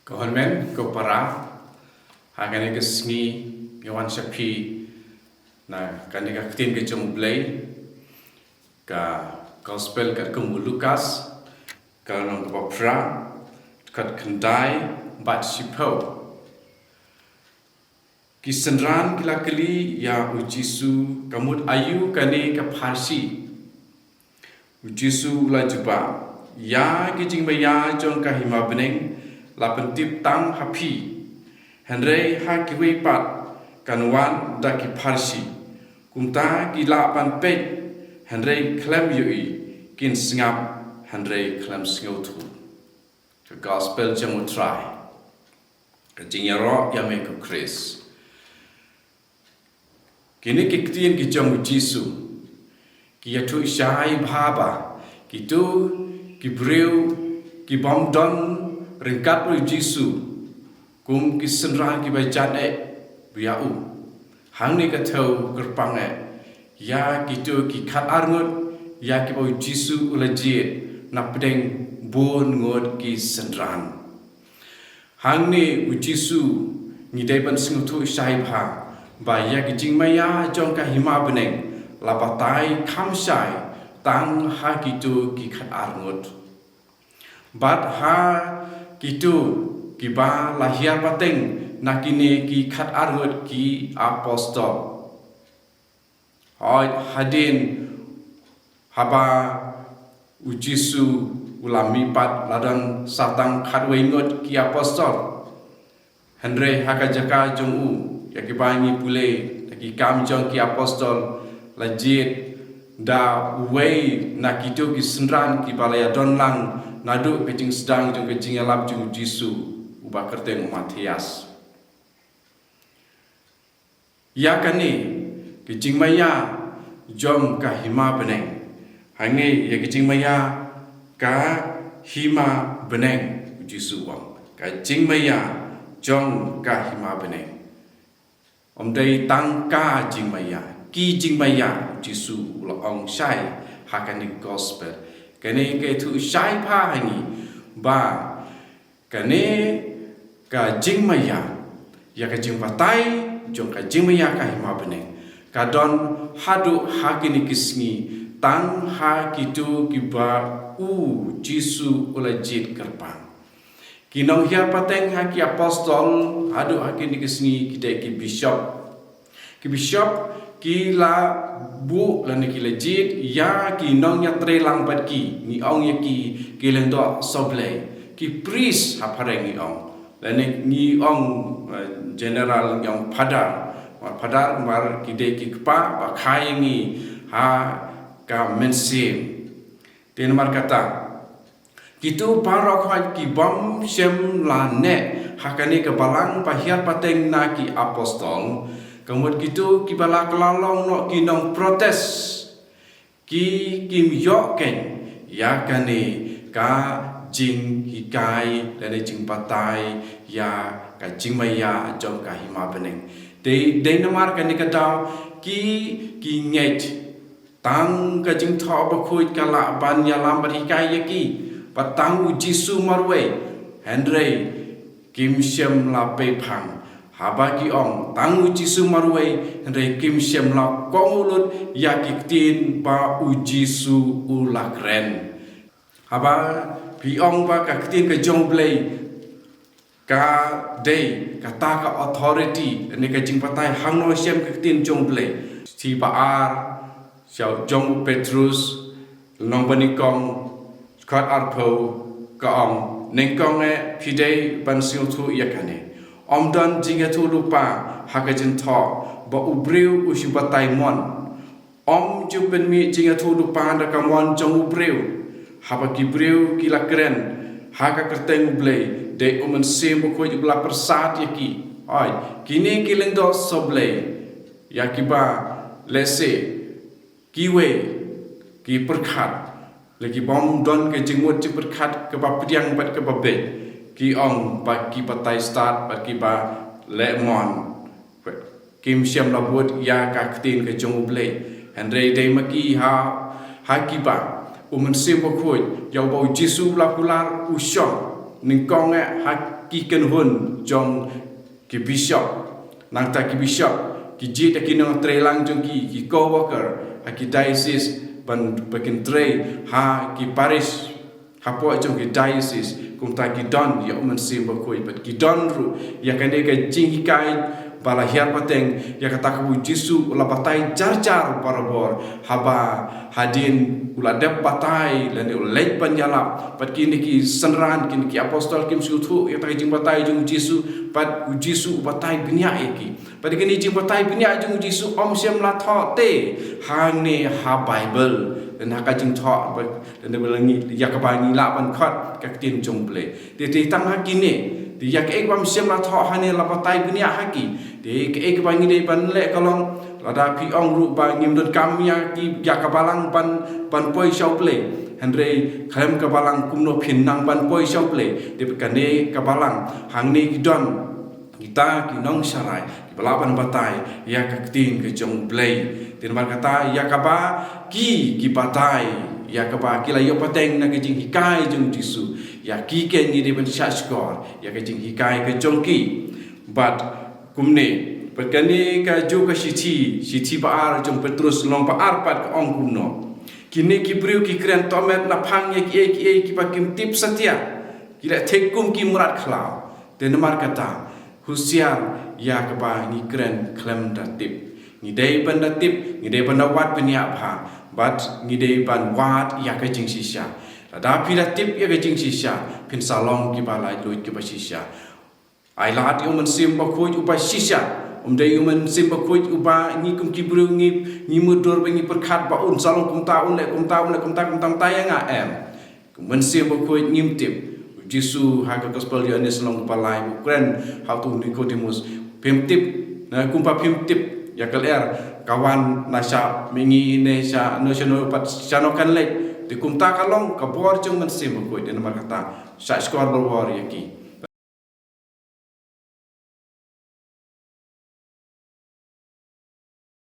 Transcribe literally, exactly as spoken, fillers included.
Ko hynmen ko para, ha kane ka sngi nga wan sha phi na kane ka ktien ka jong U Blei, ka Gospel katkum u Lukas, ka lynnong kaba phra, dkhot khyndai bad shiphew. Ki synran ki la kylli ïa u Jisu, ka mut aïu kane ka pharshi? U Jisu u la jubab, ïa ki jingmaïa jong ka hima bneng la pyntip tang ha phi, hynrei ha kiwei pat kan wan da ki pharshi. Kumta ki lah ban peit, hynrei khlem ïohi, kin sngap, hynrei khlem sngewthuh. Ka Gospel jong U Trai. Ka jingïaroh ïa me ko Khrist. Kine ki ktien ki jong u Jisu ki ïathuh shai bha ba kito ki briew ki bym don ryngkat u Jisu kum ki synran kiba jan eh ïa u. Hangne ka thew kyrpang eh ïa kito ki khatar ngut ïa kiba u Jisu u la jied na pdeng bun ngut ki synran. Hangne u Jisu ngi dei ban sngewthuh shai bha ba ïa ki jingmaïa jong ka hima bneng la batai kham shai tang ha kito ki khatar ngut. Bad ha kito kiba la hiar pateng na kine ki khatar ngut ki apostol. Hooid, hadien haba u Jisu u la mihpat la don sa tang khatwei ngut ki apostol. Hynrei ha ka jaka jong u, ïa kiba ngi pule na ki Kam jong ki Apostol, la jied da uwei na kito ki synran kiba la ïadon lang naduh ka jingsdang jong ka jingïalap jong u Jisu uba kyrteng u Matthias. Ïa kane ki jingmaïa jong ka hima bneng. Hangne ïa ki jingmaïa ka hima bneng u Jisu u ong. Ka jingmaïa jong ka hima bneng. Ym dei tang ka jingmaïa, ki jingmaïa u Jisu u la ong shai ha kane ka Gospel. Kane ka ïathuh shai bha ha ngi ba kane ka jingmaïa, ïa ka jingbatai jong ka jingmaïa ka hima bneng, ka don haduh ha kine ki sngi tang ha kito kiba u Jisu u la jied kyrpang. Ki nonghiar pateng ha ki apostol haduh ha kine ki sngi ki dei ki bishop. Ki bishop ki la buh lane ki la jied ïa ki nongïatreilang bad ki, ngi ong ïa ki, ki lyngdoh sohblei, ki priest ha phareng ngi ong. Lane ngi ong, eh, general ngi ong phadar. Mar phadar mar ki dei ki kpa ba kha ïa ngi ha ka mynsiem. Te namar kata kito baroh hooid ki bym shym la neh ha kane ka balang ba hiar pateng na ki apostol. Ka mut kito kiba la kylla long noh ki nong protest. Ki kim ïoh keiñ ïa kane ka jinghikai lane jingbatai ïa ka jingmaïa jong ka hima bneng. Dei, dei namar kane ka daw ki, ki ngeit tang ka Jingthoh Bakhuid ka lah ban ïalam bad hikai ïa ki, bad tang u Jisu marwei, hynrei kim shym la peiphang. Haba ki ong tang u Jisu marwei, hynrei kim shym la kohnguh lut ïa ki ktien ba u Jisu u la kren. Haba phi ong ba ka ktien ka jong U Blei ka dei kata ka authority, ne ka jingbatai hangno shem ka ktien jong U Blei. Shithi ba ar sha jong u Petrus, lynnong ba nyngkong, dkhot arphew, ka ong, nyngkong eh phi dei ban sngewthuh ïa kane. Ym don jingïathuhlypa ha ka jingthoh ba u briew u shu batai mon. Ym ju pynmih jingïathuhlypa da ka mon jong u briew. Haba ki briew ki la kren ha ka kyrteng U Blei, dei U Mynsiem Bakhuid uba la pyrsad ïa ki. Hooid, kine ki lyngdoh sohblei ïa kiba lehse kiwei ki pyrkhat, lane ki bym don ka jingmut jingpyrkhat kaba pdiang bad kaba beit, ki ong ba ki batai stad bad kiba leh mon. Kim shym la bud ïa ka ktien ka jong U Blei. Hynrei dei ma ki ha, ha kiba U Mynsiem Bakhuid, ïa uba u Jisu u la kular, u shong. Nyngkong eh ha ki kynhun jong ki bishop. Nangta ki bishop ki jied ïa ki nongtreilang jong ki, ki co-worker ha ki diocese ban, ba kin trei ha ki parish hapoh jong ki diocese. Kumta ki don ïa U Mynsiem Bakhuid bad ki don ruh ïa kane ka jinghikai ba la hiar pateng ïa kata kaba U Jisu u la batai jar jar barabor, haba hadien u la dep batai lane u leit ban ïalap bad kine ki synran, kine ki apostol kim sngewthuh ïa kata ka jingbatai jong U Jisu, bad U Jisu u batai bniah ïa ki. Bad kane ka jingbatai bniah jong U Jisu ym shym la thoh te hangne ha Bible, lane ha ka jingthoh ba, lane ba la ngi, ïa kaba ngi lah ban khot ka ktien jong U Blei. Te, te tang ha kine, te ïa kaei kaba ym shym la thoh hangne la batai bniah ha ki. Te kaei kaba ngi dei ban leh ka long, lada phi ong ruh ba ngim donkam ïa ki, ïa ka balang ban, ban poi sha U Blei, hynrei khlem ka balang kumno phin nang ban poi sha U Blei? Te bad kane ka balang hangne ki don kita ki nongsharai kiba lah ban batai ïa ka ktien ka jong U Blei. Te namar kata ïa kaba ki, ki batai ïa kaba ki la ïoh pateng na ka jinghikai jong U Jisu, ïa ki keiñ ngi dei ban shahshkor ïa ka jinghikai ka jong ki. Bad kumne, bad kane kajuh ka shithi, shithi ba ar jong Petrus lynnong ba ar pat ka ong kumno: Kine ki briew ki kren tohmet na phang ïa kiei kiei kiba kim tip satia, ki leh thik kum ki mrad khlaw. Te namar kata, husiar ïa kaba ngi kren khlem da tip. Ngi dei ban da tip, ngi dei ban da wad bniah bha, bad ngi dei ban wad ïa ka jingshisha. Lada phi da tip ïa ka jingshisha, phin sa long kiba laitluid kiba shisha. Ai lad ïa U Mynsiem Bakhuid uba shisha. Um dei U Mynsiem Bakhuid uba ngi kum ki briew ngi, ngi mutdur ba ngi pyrkhat ba un sa long kumta, un leh kumta, un leh kumta, kumta, kumta ïa nga, em. Kum U Mynsiem Bakhuid ngim tip. U Jisu ha ka Gospel Ïoannis lynnong ba lai u kren ha uto u Nikodemus: Phim tip, na kumba phim tip ïa ka lyer ka wan na sha mihngi ne sha no, sha no pat, sha no kan leit. Te kumta ka long ka bor jong U Mynsiem Bakhuid. Te namar kata, shahshkor barabor ïa ki.